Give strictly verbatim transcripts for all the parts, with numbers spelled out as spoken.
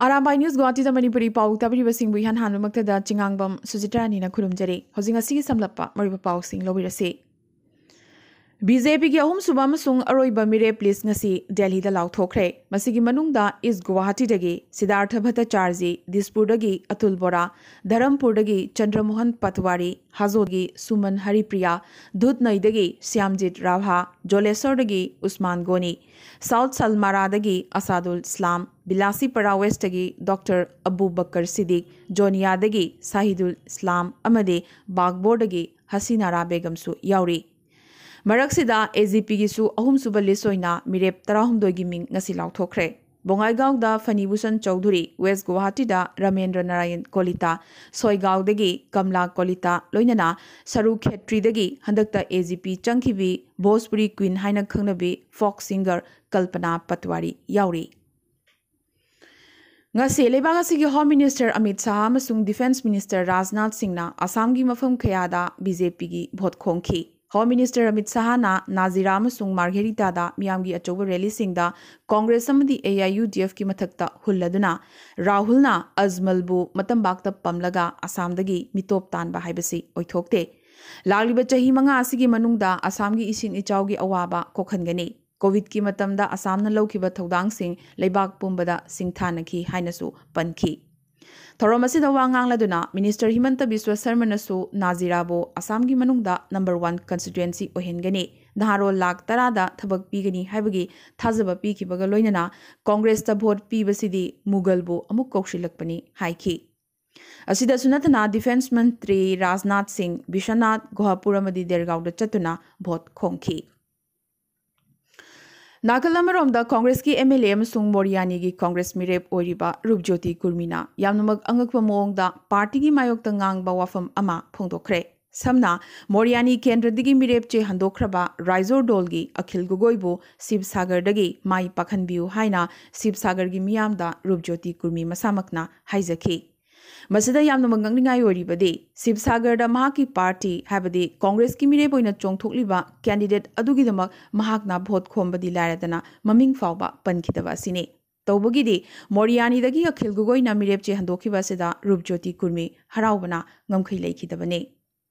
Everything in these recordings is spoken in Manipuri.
ꯑꯔꯥꯝꯕꯥꯏ ꯅ꯭ꯌꯨꯁ ꯒꯨꯋꯥꯍꯥꯇꯤꯗ ꯃꯅꯤꯄꯨꯔꯤ ꯄꯥꯎ ꯇꯥꯕꯤꯔꯤꯕꯁꯤꯡꯕꯨ ꯏꯍꯥꯟ ꯍꯥꯟꯕꯃꯛꯇꯗ ꯆꯤꯉꯥꯡꯕꯝ ꯁꯨꯖꯤꯇ꯭ꯔꯥꯅꯤꯅ ꯈꯨꯔꯨꯝꯖꯔꯤ꯫ ꯍꯧꯖꯤꯛ ꯉꯁꯤꯒꯤ ꯁꯝꯂꯞꯄ ꯃꯔꯨꯑꯣꯏꯕ ꯄꯥꯎꯁꯤꯡ ꯂꯧꯕꯤꯔꯁꯤ꯫ ꯕꯤ ꯖꯦ ꯄꯤꯒꯤ ꯑꯍꯨꯝꯁꯨꯕ ꯑꯃꯁꯨꯡ ꯑꯔꯣꯏꯕ ꯃꯤꯔꯦꯞ ꯂꯤꯁ ꯉꯁꯤ ꯗꯦꯜꯍꯤꯗ ꯂꯥꯎꯊꯣꯛꯈ꯭ꯔꯦ꯫ ꯃꯁꯤꯒꯤ ꯃꯅꯨꯡꯗ ꯏꯁ ꯒꯨꯋꯥꯍꯥꯇꯤꯗꯒꯤ ꯁꯤꯗꯥꯔꯊ ꯚꯠꯇꯆꯥꯔꯖꯤ, ꯗꯤꯁꯄꯨꯔꯗꯒꯤ ꯑꯇꯨꯜ ꯕꯣꯔꯥ, ꯙꯔꯝꯄꯨꯔꯗꯒꯤ ꯆꯟꯗ꯭ꯔꯃꯣꯍꯟ ꯄꯠꯋꯥꯔꯤ, ꯍꯥꯖꯣꯗꯒꯤ ꯁꯨꯃꯟ ꯍꯔꯤꯄ꯭ꯔꯤꯌꯥ, ꯙꯨꯠꯅꯩꯗꯒꯤ ꯁ꯭ꯌꯥꯝꯖꯤꯠ ꯔꯥꯚꯥ, ꯖꯣꯂꯦꯁꯣꯔꯗꯒꯤ ꯎꯁꯃꯥꯟ ꯒꯣꯅꯤ, ꯁꯥꯎꯠ ꯁꯜꯃꯥꯔꯥꯗꯒꯤ ꯑꯁꯥꯗꯨꯜ ꯏꯁꯂꯥꯝ, ꯕꯤꯂꯥꯁꯤꯄꯥꯔꯥ ꯋꯦꯁꯇꯒꯤ ꯗꯣꯛꯇꯔ ꯑꯕꯨ ꯕꯀꯔ ꯁꯤꯗꯤꯛ, ꯖꯣꯅꯤꯌꯥꯗꯒꯤ ꯁꯥꯍꯤꯗꯨꯜ ꯏꯁꯂꯥꯝ ꯑꯃꯗꯤ ꯕꯥꯒꯕꯣꯔꯗꯒꯤ ꯍꯁꯤꯅꯥꯔꯥ ꯕꯦꯒꯝꯁꯨ ꯌꯥꯎꯔꯤ꯫ ꯃꯔꯛꯁꯤꯗ ꯑꯦ ꯖꯤ ꯄꯤꯒꯤꯁꯨ ꯑꯍꯨꯝꯁꯨꯕ ꯂꯤꯁ ꯑꯣꯏꯅ ꯃꯤꯔꯦꯞ ꯇꯔꯥꯍꯨꯝꯗꯣꯏꯒꯤ ꯃꯤꯡ ꯉꯁꯤ ꯂꯥꯎꯊꯣꯛꯈ꯭ꯔꯦ꯫ ꯕꯣꯉꯥꯏꯒꯥꯎꯗ ꯐꯅꯤꯚꯨꯁꯟ ꯆꯧꯙꯨꯔꯤ, ꯋꯦꯁ ꯒꯨꯋꯥꯍꯥꯇꯤꯗ ꯔꯥꯃꯦꯟꯗ꯭ꯔ ꯅꯥꯔꯥꯌꯟ ꯀꯣꯂꯤꯇꯥ, ꯁꯣꯏꯒꯥꯎꯗꯒꯤ ꯀꯝꯂꯥ ꯀꯣꯂꯤꯇꯥ, ꯂꯣꯏꯅꯅ ꯁꯔꯨ ꯈꯦꯇ꯭ꯔꯤꯗꯒꯤ ꯍꯟꯗꯛꯇ A G P ꯆꯪꯈꯤꯕꯤ Bhojpuri queen ꯍꯥꯏꯅ ꯈꯪꯅꯕꯤ ꯐꯣꯛ ꯁꯤꯡꯒꯔ ꯀꯜꯄꯅꯥ ꯄꯠꯋꯥꯔꯤ ꯌꯥꯎꯔꯤ꯫ ꯉꯁꯤ ꯂꯩꯕꯥꯛ ꯑꯁꯤꯒꯤ ꯍꯣꯝ ꯃꯤꯅꯤꯁꯇꯔ ꯑꯃꯤꯠ ꯁꯥꯍ ꯑꯃꯁꯨꯡ ꯗꯤꯐꯦꯟꯁ ꯃꯤꯅꯤꯁꯇꯔ ꯔꯥꯖꯅꯥꯊ ꯁꯤꯡꯅ ꯑꯁꯥꯝꯒꯤ ꯃꯐꯝ ꯀꯌꯥꯗ ꯕꯤ ꯖꯦ ꯄꯤꯒꯤ ꯚꯣꯠ ꯈꯣꯝꯈꯤ꯫ ꯍꯣꯝ ꯃꯤꯅꯤꯁꯇꯔ ꯑꯃꯤꯠ ꯁꯥꯍꯅ ꯅꯥꯖꯤꯔꯥ ꯑꯃꯁꯨꯡ ꯃꯥꯔꯘꯦꯔꯤꯇꯥꯗ ꯃꯤꯌꯥꯝꯒꯤ ꯑꯆꯧꯕ ꯔꯦꯂꯤꯁꯤꯡꯗ ꯀꯣꯡꯒ꯭ꯔꯦꯁ ꯑꯃꯗꯤ ꯑꯦ ꯑꯥꯏ ꯌꯨ ꯗꯤ ꯑꯦꯐꯀꯤ ꯃꯊꯛꯇ ꯍꯨꯜꯂꯗꯨꯅ ꯔꯥꯍꯨꯜꯅ ꯑꯖꯃꯜꯕꯨ ꯃꯇꯝꯕꯥꯛꯇ ꯄꯝꯂꯒ ꯑꯁꯥꯝꯗꯒꯤ ꯃꯤꯇꯣꯞ ꯇꯥꯟꯕ ꯍꯥꯏꯕꯁꯤ ꯑꯣꯏꯊꯣꯛꯇꯦ꯫ ꯂꯥꯛꯂꯤꯕ ꯆꯍꯤ ꯃꯉꯥ ꯑꯁꯤꯒꯤ ꯃꯅꯨꯡꯗ ꯑꯁꯥꯝꯒꯤ ꯏꯁꯤꯡ ꯏꯆꯥꯎꯒꯤ ꯑꯋꯥꯕ ꯀꯣꯛꯍꯟꯒꯅꯤ꯫ ꯀꯣꯚꯤꯗꯀꯤ ꯃꯇꯝꯗ ꯑꯁꯥꯝꯅ ꯂꯧꯈꯤꯕ ꯊꯧꯗꯥꯡꯁꯤꯡ ꯂꯩꯕꯥꯛ ꯄꯨꯝꯕꯗ ꯁꯤꯡꯊꯥꯅꯈꯤ ꯍꯥꯏꯅꯁꯨ ꯄꯟꯈꯤ꯫ ꯊꯧꯔꯝ ꯑꯁꯤꯗ ꯋꯥ ꯉꯥꯡꯂꯗꯨꯅ ꯃꯤꯅꯤꯁꯇꯔ ꯍꯤꯃꯟꯇ ꯕꯤꯁ꯭ꯋ ꯁꯔꯃꯅꯁꯨ ꯅꯥꯖꯤꯔꯥꯕꯨ ꯑꯁꯥꯝꯒꯤ ꯃꯅꯨꯡꯗ ꯅꯝꯕꯔ ꯋꯥꯟ ꯀꯟꯁꯇꯤꯇ꯭ꯋꯦꯟꯁꯤ ꯑꯣꯏꯍꯟꯒꯅꯤ, ꯅꯍꯥꯔꯣꯜ ꯂꯥꯈ ꯇꯔꯥꯗ ꯊꯕꯛ ꯄꯤꯒꯅꯤ ꯍꯥꯏꯕꯒꯤ ꯊꯥꯖꯕ ꯄꯤꯈꯤꯕꯒ ꯂꯣꯏꯅꯅ ꯀꯣꯡꯒ꯭ꯔꯦꯁꯇ ꯚꯣꯠ ꯄꯤꯕꯁꯤꯗꯤ ꯃꯨꯒꯜꯕꯨ ꯑꯃꯨꯛ ꯀꯧꯁꯤꯜꯂꯛꯄꯅꯤ ꯍꯥꯏꯈꯤ꯫ ꯑꯁꯤꯗꯁꯨ ꯅꯠꯇꯅ ꯗꯤꯐꯦꯟꯁ ꯃꯟꯇ꯭ꯔꯤ ꯔꯥꯖꯅꯥꯊ ꯁꯤꯡ ꯕꯤꯁ꯭ꯋꯅꯥꯊ, ꯒꯣꯍꯥꯄꯨꯔ ꯑꯃꯗꯤ ꯗꯦꯔꯒꯥꯎꯗ ꯆꯠꯇꯨꯅ ꯚꯣꯠ ꯈꯣꯝꯈꯤ꯫ ꯅꯥꯀꯜ ꯑꯃꯔꯣꯝꯗ ꯀꯣꯡꯒ꯭ꯔꯦꯁꯀꯤ ꯑꯦꯝ ꯑꯦꯜ ꯑꯦ ꯑꯃꯁꯨꯡ ꯃꯣꯔꯤꯌꯥꯅꯤꯒꯤ ꯀꯣꯡꯒ꯭ꯔꯦꯁ ꯃꯤꯔꯦꯞ ꯑꯣꯏꯔꯤꯕ ꯔꯨꯞꯖꯣꯇꯤ ꯀꯨꯔꯃꯤꯅ ꯌꯥꯝꯅꯃꯛ ꯑꯉꯛꯄ ꯃꯑꯣꯡꯗ ꯄꯥꯔꯇꯤꯒꯤ ꯃꯥꯌꯣꯛꯇ ꯉꯥꯡꯕ ꯋꯥꯐꯝ ꯑꯃ ꯐꯣꯡꯗꯣꯛꯈ꯭ꯔꯦ꯫ ꯁꯝꯅ, ꯃꯣꯔꯤꯌꯥꯅꯤ ꯀꯦꯟꯗ꯭ꯔꯗꯒꯤ ꯃꯤꯔꯦꯞ ꯆꯦ ꯍꯟꯗꯣꯛꯈ꯭ꯔꯕ ꯔꯥꯏꯖꯣꯔ ꯗꯣꯜꯒꯤ ꯑꯈꯤꯜ ꯒꯣꯒꯣꯏꯕꯨ ꯁꯤꯕꯁꯥꯒꯔꯗꯒꯤ ꯃꯥꯏ ꯄꯥꯛꯍꯟꯕꯤꯌꯨ ꯍꯥꯏꯅ ꯁꯤꯕꯁꯥꯒꯔꯒꯤ ꯃꯤꯌꯥꯝꯗ ꯔꯨꯞꯖꯣꯇꯤ ꯀꯨꯔꯃꯤ ꯃꯁꯥꯃꯛꯅ ꯍꯥꯏꯖꯈꯤ꯫ ꯃꯁꯤꯗ ꯌꯥꯝꯅꯃꯛ ꯉꯛꯅꯤꯡꯉꯥꯏ ꯑꯣꯏꯔꯤꯕꯗꯤ, ꯁꯤꯕꯁꯥꯒꯔꯗ ꯃꯍꯥꯛꯀꯤ ꯄꯥꯔꯇꯤ, ꯍꯥꯏꯕꯗꯤ ꯀꯣꯡꯒ꯭ꯔꯦꯁꯀꯤ ꯃꯤꯔꯦꯞ ꯑꯣꯏꯅ ꯆꯣꯡꯊꯣꯛꯂꯤꯕ ꯀꯦꯟꯗꯤꯗꯦꯠ ꯑꯗꯨꯒꯤꯗꯃꯛ ꯃꯍꯥꯛꯅ ꯚꯣꯠ ꯈꯣꯝꯕꯗꯤ ꯂꯥꯏꯔꯗꯅ ꯃꯃꯤꯡ ꯐꯥꯎꯕ ꯄꯟꯈꯤꯗꯕ ꯑꯁꯤꯅꯤ꯫ ꯇꯧꯕꯒꯤꯗꯤ ꯃꯣꯔꯤꯌꯥꯅꯤꯗꯒꯤ ꯑꯈꯤꯜ ꯒꯣꯒꯣꯏꯅ ꯃꯤꯔꯦꯞ ꯆꯦ ꯍꯟꯗꯣꯛꯈꯤꯕ ꯑꯁꯤꯗ ꯔꯨꯞꯖꯣꯇꯤ ꯀꯨꯔꯃꯤ ꯍꯔꯥꯎꯕꯅ ꯉꯝꯈꯩ ꯂꯩꯈꯤꯗꯕꯅꯤ꯫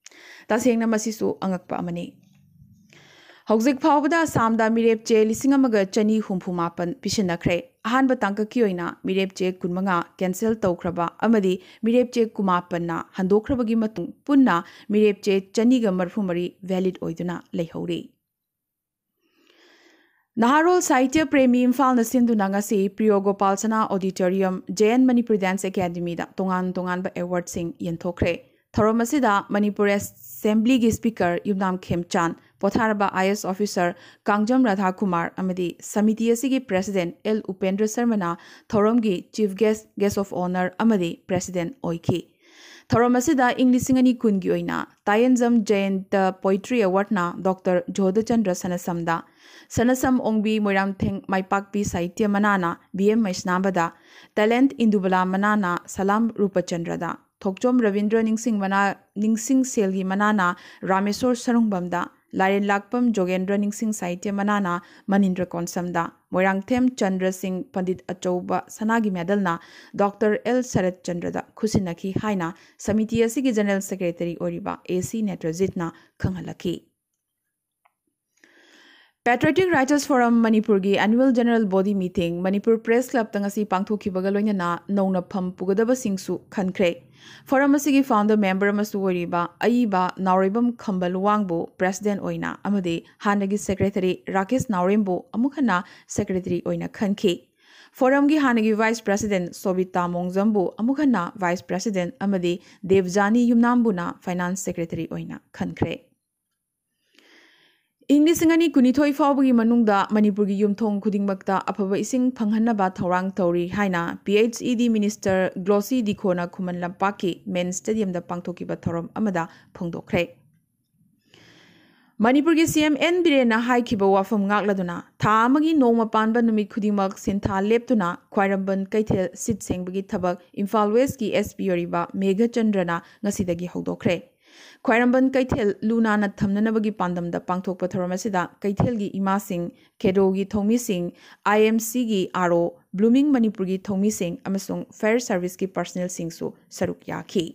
ꯇꯁꯦꯡꯅ ꯃꯁꯤꯁꯨ ꯑꯉꯛꯄ ꯑꯃꯅꯤ꯫ ꯍꯧꯖꯤꯛ ꯐꯥꯎꯕꯗ ꯑꯁꯥꯝꯗ ꯃꯤꯔꯦꯞ ꯆꯦ ꯂꯤꯁꯤꯡ ꯑꯃꯒ ꯆꯅꯤ ꯍꯨꯝꯐꯨ ꯃꯥꯄꯟ ꯄꯤꯁꯤꯟꯅꯈ꯭ꯔꯦ꯫ ꯑꯍꯥꯟꯕ ꯇꯥꯡꯀꯛꯀꯤ ꯑꯣꯏꯅ ꯃꯤꯔꯦꯞ ꯆꯦ ꯀꯨꯟꯃꯉꯥ ꯀꯦꯟꯁꯦꯜ ꯇꯧꯈ꯭ꯔꯕ ꯑꯃꯗꯤ ꯃꯤꯔꯦꯞ ꯆꯦ ꯀꯨꯟꯃꯥꯄꯟꯅ ꯍꯟꯗꯣꯛꯈ꯭ꯔꯕꯒꯤ ꯃꯇꯨꯡ ꯄꯨꯟꯅ ꯃꯤꯔꯦꯞ ꯆꯦ ꯆꯅꯤꯒ ꯃꯔꯤꯐꯨ ꯃꯔꯤ ꯚꯦꯂꯤꯗ ꯑꯣꯏꯗꯨꯅ ꯂꯩꯍꯧꯔꯤ꯫ ꯅꯍꯥꯔꯣꯜ ꯁꯥꯍꯤꯇ꯭ꯌ ꯄ꯭ꯔꯦꯃꯤ ꯏꯝꯐꯥꯜꯅ ꯁꯤꯟꯗꯨꯅ ꯉꯁꯤ Priyo Gopal Sana auditorium, J N Manipur dance ꯑꯦꯀꯥꯗꯃꯤꯗ ꯇꯣꯉꯥꯟ ꯇꯣꯉꯥꯟꯕ ꯑꯦꯋꯥꯔꯗꯁꯤꯡ ꯌꯦꯟꯊꯣꯛꯈ꯭ꯔꯦ꯫ ꯊꯧꯔꯝ ꯑꯁꯤꯗ ꯃꯅꯤꯄꯨꯔ ꯑꯦꯁꯦꯝꯕ꯭ꯂꯤꯒꯤ ꯁ꯭ꯄꯤꯀꯔ ꯌꯨꯝꯅꯥꯝ ꯈꯦꯝꯆꯥꯟ, ꯄꯣꯊꯥꯔꯕ ꯑꯥꯏ ꯑꯦꯁ ꯑꯣꯐꯤꯁꯔ ꯀꯥꯡꯖꯝ ꯔꯥꯙꯥꯀꯨꯃꯥꯔ ꯑꯃꯗꯤ ꯁꯃꯤꯇꯤ ꯑꯁꯤꯒꯤ ꯄ꯭ꯔꯦꯁꯤꯗꯦꯟꯠ ꯑꯦꯜ ꯎꯄꯦꯟꯗ꯭ꯔ ꯁꯔꯃꯅ ꯊꯧꯔꯝꯒꯤ chief guest, guest of honour ꯑꯃꯗꯤ ꯄ꯭ꯔꯦꯁꯤꯗꯦꯟꯠ ꯑꯣꯏꯈꯤ꯫ ꯊꯧꯔꯝ ꯑꯁꯤꯗ ꯏꯪ ꯂꯤꯁꯤꯡ ꯑꯅꯤ ꯀꯨꯟꯒꯤ ꯑꯣꯏꯅ ꯇꯥꯌꯦꯟꯖꯝ ꯖꯌꯟꯇ ꯄꯣꯏꯇ꯭ꯔꯤ ꯑꯦꯋꯥꯔꯗꯅ ꯗꯣꯛꯇꯔ ꯖꯣꯙꯆꯟꯗ꯭ꯔ ꯁꯅꯁꯝꯗ, ꯁꯅꯁꯝ ꯑꯣꯡꯕꯤ ꯃꯣꯏꯔꯥꯡꯊꯦꯝ ꯃꯥꯏꯄꯥꯛꯄꯤ ꯁꯥꯍꯤꯇ꯭ꯌ ꯃꯅꯥꯅ ꯕꯤ ꯑꯦꯝ ꯃꯩꯁꯅꯥꯝꯕꯗ, ꯇꯦꯂꯦꯟꯠ ꯏꯟꯗꯨꯕꯂꯥ ꯃꯅꯥꯅ ꯁꯂꯥꯝ ꯔꯨꯄꯆꯟꯗ꯭ꯔꯗ, ꯊꯣꯛꯆꯣꯝ ꯔꯕꯤꯟꯗ꯭ꯔ ꯅꯤꯡꯁꯤꯡ ꯃꯅꯥ, ꯅꯤꯡꯁꯤꯡ ꯁꯦꯜꯒꯤ ꯃꯅꯥꯅ ꯔꯥꯃꯦꯁꯣꯔ ꯁꯔꯨꯡꯕꯝꯗ, ꯂꯥꯏꯔꯦꯟ ꯂꯥꯛꯄꯝ ꯖꯣꯒꯦꯟꯗ꯭ꯔ ꯅꯤꯡꯁꯤꯡ ꯁꯥꯍꯤꯇ꯭ꯌ ꯃꯅꯥꯅ ꯃꯅꯤꯟꯗ꯭ꯔ ꯀꯣꯟꯁꯝꯗ, ꯃꯣꯏꯔꯥꯡꯊꯦꯝ ꯆꯟꯗ꯭ꯔ ꯁꯤꯡ ꯄꯟꯗꯤꯠ ꯑꯆꯧꯕ ꯁꯅꯥꯒꯤ ꯃꯦꯗꯜꯅ ꯗꯣꯛꯇꯔ ꯑꯦꯜ ꯁꯔꯠ ꯆꯟꯗ꯭ꯔꯗ ꯈꯨꯠꯁꯤꯟꯅꯈꯤ ꯍꯥꯏꯅ ꯁꯃꯤꯇꯤ ꯑꯁꯤꯒꯤ ꯖꯦꯅꯔꯦꯜ ꯁꯦꯀ꯭ꯔꯦꯇꯔꯤ ꯑꯣꯏꯔꯤꯕ ꯑꯦ ꯁꯤ ꯅꯦꯇ꯭ꯔꯖꯤꯠꯅ ꯈꯪꯍꯜꯂꯛꯈꯤ꯫ Patriotic Writers Forum ꯃꯅꯤꯄꯨꯔꯒꯤ annual general body meeting Manipur press ꯀ꯭ꯂꯕꯇ ꯉꯁꯤ ꯄꯥꯡꯊꯣꯛꯈꯤꯕꯒ ꯂꯣꯏꯅꯅ ꯅꯧꯅ ꯐꯝ ꯄꯨꯒꯗꯕꯁꯤꯡꯁꯨ ꯈꯟꯈ꯭ꯔꯦ꯫ ꯐꯣꯔꯝ ꯑꯁꯤꯒꯤ ꯐꯥꯎꯟꯗꯔ ꯃꯦꯝꯕꯔ ꯑꯃꯁꯨ ꯑꯣꯏꯔꯤꯕ ꯑꯏꯕ ꯅꯥꯎꯔꯩꯕꯝ ꯈꯝꯕ ꯂꯨꯋꯥꯡꯕꯨ ꯄ꯭ꯔꯦꯁꯤꯗꯦꯟꯠ ꯑꯣꯏꯅ ꯑꯃꯗꯤ ꯍꯥꯟꯅꯒꯤ ꯁꯦꯀ꯭ꯔꯦꯇꯔꯤ ꯔꯥꯀꯦꯁ ꯅꯥꯎꯔꯦꯝꯕꯨ ꯑꯃꯨꯛ ꯍꯟꯅ ꯁꯦꯀ꯭ꯔꯦꯇꯔꯤ ꯑꯣꯏꯅ ꯈꯟꯈꯤ꯫ ꯐꯣꯔꯝꯒꯤ ꯍꯥꯟꯅꯒꯤ ꯚꯥꯏꯁ ꯄ꯭ꯔꯦꯁꯤꯗꯦꯟꯠ ꯁꯣꯕꯤꯇꯥ ꯃꯣꯡꯖꯝꯕꯨ ꯑꯃꯨꯛ ꯍꯟꯅ ꯚꯥꯏꯁ ꯄ꯭ꯔꯦꯁꯤꯗꯦꯟꯠ ꯑꯃꯗꯤ ꯗꯦꯕꯖꯥꯅꯤ ꯌꯨꯝꯅꯥꯝꯕꯨꯅ ꯐꯥꯏꯅꯥꯟꯁ ꯁꯦꯀ꯭ꯔꯦꯇꯔꯤ ꯑꯣꯏꯅ ꯈꯟꯈ꯭ꯔꯦ꯫ ꯏꯪ ꯂꯤꯁꯤꯡ ꯑꯅꯤ ꯀꯨꯟꯅꯤꯊꯣꯏ ꯐꯥꯎꯕꯒꯤ ꯃꯅꯨꯡꯗ ꯃꯅꯤꯄꯨꯔꯒꯤ ꯌꯨꯝꯊꯣꯡ ꯈꯨꯗꯤꯡꯃꯛꯇ ꯑꯐꯕ ꯏꯁꯤꯡ ꯐꯪꯍꯟꯅꯕ ꯊꯧꯔꯥꯡ ꯇꯧꯔꯤ ꯍꯥꯏꯅ ꯄꯤ ꯑꯩꯆ ꯏ ꯗꯤ ꯃꯤꯅꯤꯁꯇꯔ ꯒ꯭ꯂꯣꯁꯤ ꯗꯤꯈꯣꯅ ꯈꯨꯃꯟ ꯂꯝꯄꯥꯛꯀꯤ ꯃꯦꯟ ꯁ꯭ꯇꯦꯗꯤꯌꯝꯗ ꯄꯥꯡꯊꯣꯛꯈꯤꯕ ꯊꯧꯔꯝ ꯑꯃꯗ ꯐꯣꯡꯗꯣꯛꯈ꯭ꯔꯦ꯫ ꯃꯅꯤꯄꯨꯔꯒꯤ ꯁꯤ ꯑꯦꯝ ꯑꯦꯟ ꯕꯤꯔꯦꯟꯅ ꯍꯥꯏꯈꯤꯕ ꯋꯥꯐꯝ ꯉꯥꯛꯂꯗꯨꯅ ꯊꯥ ꯑꯃꯒꯤ ꯅꯣꯡꯃ ꯄꯥꯟꯕ ꯅꯨꯃꯤꯠ ꯈꯨꯗꯤꯡꯃꯛ ꯁꯤꯟꯊꯥ ꯂꯦꯞꯇꯨꯅ ꯈ꯭ꯋꯥꯏꯔꯝꯕꯟ ꯀꯩꯊꯦꯜ ꯁꯤꯠ ꯁꯦꯡꯕꯒꯤ ꯊꯕꯛ ꯏꯝꯐꯥꯜ ꯋꯦꯁ꯭ꯠꯀꯤ ꯑꯦꯁ ꯄꯤ ꯑꯣꯏꯔꯤꯕ ꯃꯦꯘꯆꯟꯗ꯭ꯔꯅ ꯉꯁꯤꯗꯒꯤ ꯍꯧꯗꯣꯛꯈ꯭ꯔꯦ꯫ ꯈ꯭ꯋꯥꯏꯔꯝꯕꯟ ꯀꯩꯊꯦꯜ ꯂꯨ ꯅꯥꯟꯅ ꯊꯝꯅꯅꯕꯒꯤ ꯄꯥꯟꯗꯝꯗ ꯄꯥꯡꯊꯣꯛꯄ ꯊꯧꯔꯝ ꯑꯁꯤꯗ ꯀꯩꯊꯦꯜꯒꯤ ꯏꯃꯥꯁꯤꯡ, ꯈꯦꯔꯣꯒꯤ ꯊꯧꯃꯤꯁꯤꯡ, IMCꯒꯤ RO, Blooming ꯃꯅꯤꯄꯨꯔꯒꯤ ꯊꯧꯃꯤꯁꯤꯡ ꯑꯃꯁꯨꯡ ꯐꯥꯌꯔ ꯁꯔꯚꯤꯁꯀꯤ ꯄꯥꯔꯁꯣꯅꯦꯜꯁꯤꯡꯁꯨ ꯁꯔꯨꯛ ꯌꯥꯈꯤ꯫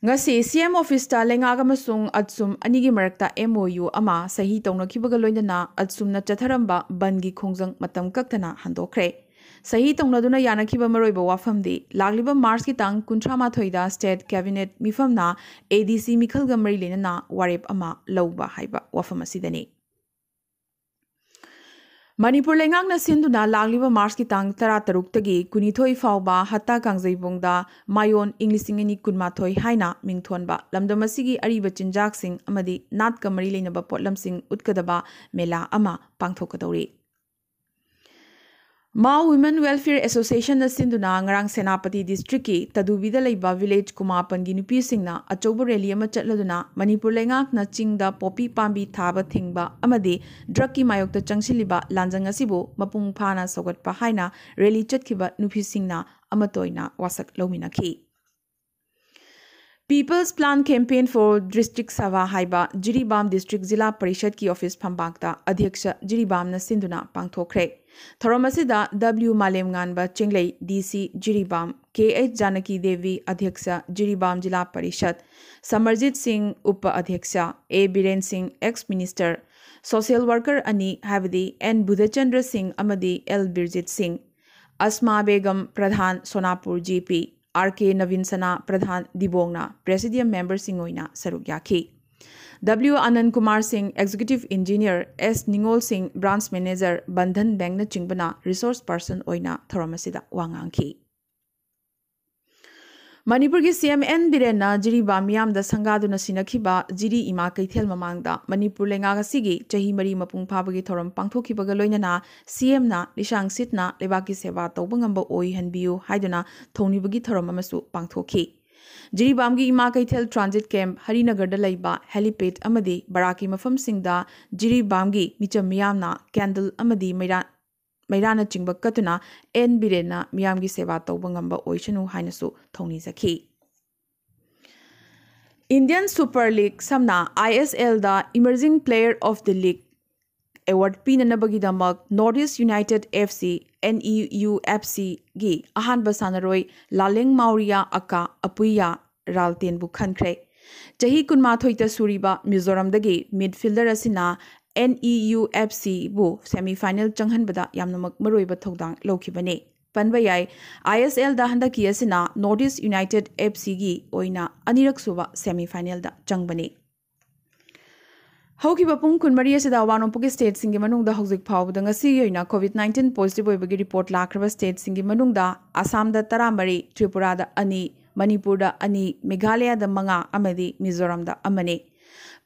ꯉꯁꯤ CM ꯑꯣꯐꯤꯁꯇ ꯂꯩꯉꯥꯛ ꯑꯃꯁꯨꯡ ꯑꯠꯁꯨꯝ ꯑꯅꯤꯒꯤ ꯃꯔꯛꯇ MOU ꯑꯃ ꯁꯍꯤ ꯇꯧꯅꯈꯤꯕꯒ ꯂꯣꯏꯅꯅ ꯑꯠꯁꯨꯝꯅ ꯆꯠꯊꯔꯝꯕ ꯕꯟꯒꯤ ꯈꯣꯡꯖꯪ ꯃꯇꯝ ꯀꯛꯇꯅ ꯍꯟꯗꯣꯛꯈ꯭ꯔꯦ꯫ ꯁꯍꯤ ꯇꯧꯅꯗꯨꯅ ꯌꯥꯅꯈꯤꯕ ꯃꯔꯨꯑꯣꯏꯕ ꯋꯥꯐꯝꯗꯤ ꯂꯥꯛꯂꯤꯕ ꯃꯥꯔꯆꯀꯤ ꯇꯥꯡ ꯀꯨꯟꯊ꯭ꯔꯥ ꯃꯥꯊꯣꯏꯗ ꯁ꯭ꯇꯦꯠ ꯀꯦꯕꯤꯅꯦꯠ ꯃꯤꯐꯝꯅ ADC ꯃꯤꯈꯜꯒ ꯃꯔꯤ ꯂꯩꯅꯅ ꯋꯥꯔꯦꯞ ꯑꯃ ꯂꯧꯕ ꯍꯥꯏꯕ ꯋꯥꯐꯝ ꯑꯁꯤꯗꯅꯤ꯫ ꯃꯅꯤꯄꯨꯔ ꯂꯩꯉꯥꯛꯅ ꯁꯤꯟꯗꯨꯅ ꯂꯥꯛꯂꯤꯕ ꯃꯥꯔꯆꯀꯤ ꯇꯥꯡ ꯇꯔꯥꯇꯔꯨꯛꯇꯒꯤ ꯀꯨꯟꯅꯤꯊꯣꯏ ꯐꯥꯎꯕ ꯍꯠꯇꯥ ꯀꯥꯡꯖꯩꯕꯨꯡꯗ ꯃꯥꯌꯣꯟ ꯏꯪ ꯂꯤꯁꯤꯡ ꯑꯅꯤ ꯀꯨꯟꯃꯥꯊꯣꯏ ꯍꯥꯏꯅ ꯃꯤꯡꯊꯣꯟꯕ ꯂꯝꯗꯝ ꯑꯁꯤꯒꯤ ꯑꯔꯤꯕ ꯆꯤꯟꯖꯥꯛꯁꯤꯡ ꯑꯃꯗꯤ ꯅꯥꯠꯀ ꯃꯔꯤ ꯂꯩꯅꯕ ꯄꯣꯠꯂꯝꯁꯤꯡ ꯎꯠꯀꯗꯕ ꯃꯦꯂꯥ ꯑꯃ ꯄꯥꯡꯊꯣꯛꯀꯗꯧꯔꯤ꯫ Mao Women Welfare Associationꯅ ꯁꯤꯟꯗꯨꯅ ꯉꯔꯥꯡ ꯁꯦꯅꯥꯄꯇꯤ ꯗꯤꯁꯇ꯭ꯔꯤꯛꯀꯤ ꯇꯗꯨꯕꯤꯗ ꯂꯩꯕ ꯚꯤꯂꯦꯖ ꯀꯨꯟꯃꯥꯄꯟꯒꯤ ꯅꯨꯄꯤꯁꯤꯡꯅ ꯑꯆꯧꯕ ꯔꯦꯂꯤ ꯑꯃ ꯆꯠꯂꯗꯨꯅ ꯃꯅꯤꯄꯨꯔ ꯂꯩꯉꯥꯛꯅ ꯆꯤꯡꯗ ꯄꯣꯄꯤ ꯄꯥꯝꯕꯤ ꯊꯥꯕ ꯊꯤꯡꯕ ꯑꯃꯗꯤ ꯗ꯭ꯔꯒꯀꯤ ꯃꯥꯌꯣꯛꯇ ꯆꯪꯁꯤꯜꯂꯤꯕ ꯂꯥꯟꯖꯪ ꯑꯁꯤꯕꯨ ꯃꯄꯨꯡ ꯐꯥꯅ ꯁꯧꯒꯠꯄ ꯍꯥꯏꯅ ꯔꯦꯂꯤ ꯆꯠꯈꯤꯕ ꯅꯨꯄꯤꯁꯤꯡꯅ ꯑꯃꯠꯇ ꯑꯣꯏꯅ ꯋꯥꯁꯛ ꯂꯧꯃꯤꯟꯅꯈꯤ꯫ People's Plan Campaign for District Sabha ꯍꯥꯏꯕ ꯖꯤꯔꯤꯕꯥꯝ ꯗꯤꯁꯇ꯭ꯔꯤꯛ ꯖꯤꯂꯥ ꯄꯔꯤꯁꯠꯀꯤ ꯑꯣꯐꯤꯁ ꯐꯝꯕꯥꯛꯇ ꯑꯙ꯭ꯌꯛꯁ ꯖꯤꯔꯤꯕꯥꯝꯅ ꯁꯤꯟꯗꯨꯅ ꯄꯥꯡꯊꯣꯛꯈ꯭ꯔꯦ꯫ ꯊꯧꯔꯝ ꯑꯁꯤꯗ W ꯃꯥꯂꯦꯝꯉꯥꯟꯕ ꯆꯤꯡꯂꯩ, DC Jiribam, KH Janaki Devi, ꯑꯙ꯭ꯌꯛꯁ Jiribam ꯖꯤꯂꯥ ꯄꯔꯤꯁꯠ, ꯁꯃꯔꯖꯤꯠ ꯁꯤꯡ, ꯎꯄ ꯑꯙ꯭ꯌꯛꯁ, A ꯕꯤꯔꯦꯟ ꯁꯤꯡ, ex minister, social worker ꯑꯅꯤ ꯍꯥꯏꯕꯗꯤ N ꯕꯨꯙꯆꯟꯗ꯭ꯔ ꯁꯤꯡ ꯑꯃꯗꯤ L ꯕꯤꯔꯖꯤꯠ ꯁꯤꯡ, ꯑꯁꯃꯥ ꯕꯦꯒꯝ, ꯄ꯭ꯔꯙꯥꯟ, ꯁꯣꯅꯥꯄꯨꯔ GP, R K ꯅꯕꯤꯟ ꯁꯅꯥ, ꯄ꯭ꯔꯙꯥꯟ, ꯗꯤꯕꯣꯡꯅ ꯄ꯭ꯔꯦꯁꯤꯗꯤꯌꯝ ꯃꯦꯝꯕꯔꯁꯤꯡ ꯑꯣꯏꯅ ꯁꯔꯨꯛ ꯌꯥꯈꯤ꯫ W ꯑꯅꯟ ꯀꯨꯃꯥꯔ ꯁꯤꯡ, executive engineer, S ꯅꯤꯉꯣꯜ ꯁꯤꯡ, branch manager, Bandhan ꯕꯦꯡꯛꯅꯆꯤꯡꯕꯅ resource person ꯑꯣꯏꯅ ꯊꯧꯔꯝ ꯑꯁꯤꯗ ꯋꯥ ꯉꯥꯡꯈꯤ꯫ ꯃꯅꯤꯄꯨꯔꯒꯤ CM N ꯕꯤꯔꯦꯟꯅ ꯖꯤꯔꯤꯕꯥꯝ ꯃꯤꯌꯥꯝꯗ ꯁꯪꯒꯥꯗꯨꯅ ꯁꯤꯟꯅꯈꯤꯕ ꯖꯤꯔꯤ ꯏꯃꯥ ꯀꯩꯊꯦꯜ ꯃꯃꯥꯡꯗ ꯃꯅꯤꯄꯨꯔ ꯂꯩꯉꯥꯛ ꯑꯁꯤꯒꯤ ꯆꯍꯤ ꯃꯔꯤ ꯃꯄꯨꯡ ꯐꯥꯕꯒꯤ ꯊꯧꯔꯝ ꯄꯥꯡꯊꯣꯛꯈꯤꯕꯒ ꯂꯣꯏꯅꯅ CMꯅ ꯂꯤꯁꯥꯡ ꯁꯤꯠꯅ ꯂꯩꯕꯥꯛꯀꯤ ꯁꯦꯕꯥ ꯇꯧꯕ ꯉꯝꯕ ꯑꯣꯏꯍꯟꯕꯤꯌꯨ ꯍꯥꯏꯗꯨꯅ ꯊꯧꯅꯤꯕꯒꯤ ꯊꯧꯔꯝ ꯑꯃꯁꯨ ꯄꯥꯡꯊꯣꯛꯈꯤ꯫ ꯖꯤꯔꯤꯕꯥꯝꯒꯤ ꯏꯃꯥ ꯀꯩꯊꯦꯜ transit camp, ꯍꯔꯤꯅꯒꯔꯗ ꯂꯩꯕ helipad ꯑꯃꯗꯤ ꯕꯔꯥꯛꯀꯤ ꯃꯐꯝꯁꯤꯡꯗ ꯖꯤꯔꯤꯕꯥꯝꯒꯤ ꯃꯤꯆꯝ ꯃꯤꯌꯥꯝꯅ candle ꯑꯃꯗꯤ ꯃꯩꯔꯥ ꯃꯩꯔꯥꯅꯆꯤꯡꯕ ꯀꯠꯇꯨꯅ N ꯕꯤꯔꯦꯟꯅ ꯃꯤꯌꯥꯝꯒꯤ ꯁꯦꯕꯥ ꯇꯧꯕ ꯉꯝꯕ ꯑꯣꯏꯁꯅꯨ ꯍꯥꯏꯅꯁꯨ ꯊꯧꯅꯤꯖꯈꯤ꯫ Indian Super League, ꯁꯝꯅ I S L the Emerging Player of the League award ꯄꯤꯅꯅꯕꯒꯤꯗꯃꯛ North East United F C, N E U F C ꯒꯤ ꯑꯍꯥꯟꯕ ꯁꯥꯟꯅꯔꯣꯏ ꯂꯥꯂꯦꯡ ꯃꯥꯎꯔꯤꯌꯥ ꯑꯀꯥ ꯑꯄꯨꯏꯌꯥ ꯔꯥꯜꯇꯦꯟꯕꯨ ꯈꯟꯈ꯭ꯔꯦ꯫ ꯆꯍꯤ ꯀꯨꯟꯃꯥꯊꯣꯏꯇ ꯁꯨꯔꯤꯕ ꯃꯤꯖꯣꯔꯥꯝꯗꯒꯤ midfielder ꯑꯁꯤꯅ N E U F C ꯕꯨ semi final ꯆꯪꯍꯟꯕꯗ ꯌꯥꯝꯅꯃꯛ ꯃꯔꯨꯑꯣꯏꯕ ꯊꯧꯗꯥꯡ ꯂꯧꯈꯤꯕꯅꯤ꯫ ꯄꯟꯕ ꯌꯥꯏ, I S L ꯗ ꯍꯟꯗꯛꯀꯤ ꯑꯁꯤꯅ North East United F C ꯒꯤ ꯑꯣꯏꯅ ꯑꯅꯤꯔꯛ ꯁꯨꯕ semi final ꯗ ꯆꯪꯕꯅꯤ꯫ ꯍꯧꯈꯤꯕ ꯄꯨꯡ ꯀꯨꯟꯃꯔꯤ ꯑꯁꯤꯗ ꯑꯋꯥꯡ ꯅꯣꯡꯄꯣꯛꯀꯤ state ꯁꯤꯡꯒꯤ ꯃꯅꯨꯡꯗ ꯍꯧꯖꯤꯛ ꯐꯥꯎꯕꯗ ꯉꯁꯤꯒꯤ ꯑꯣꯏꯅ COVID nineteen positive ꯑꯣꯏꯕꯒꯤ report ꯂꯥꯛꯈ꯭ꯔꯕ state ꯁꯤꯡꯒꯤ ꯃꯅꯨꯡꯗ ꯑꯁꯥꯝꯗ ꯇꯔꯥꯃꯔꯤ, ꯇ꯭ꯔꯤꯄꯨꯔꯥꯗ ꯑꯅꯤ, ꯃꯅꯤꯄꯨꯔꯗ ꯑꯅꯤ, ꯃꯦꯘꯥꯂꯌꯥꯗ ꯃꯉꯥ ꯑꯃꯗꯤ ꯃꯤꯖꯣꯔꯥꯝꯗ ꯑꯃꯅꯤ꯫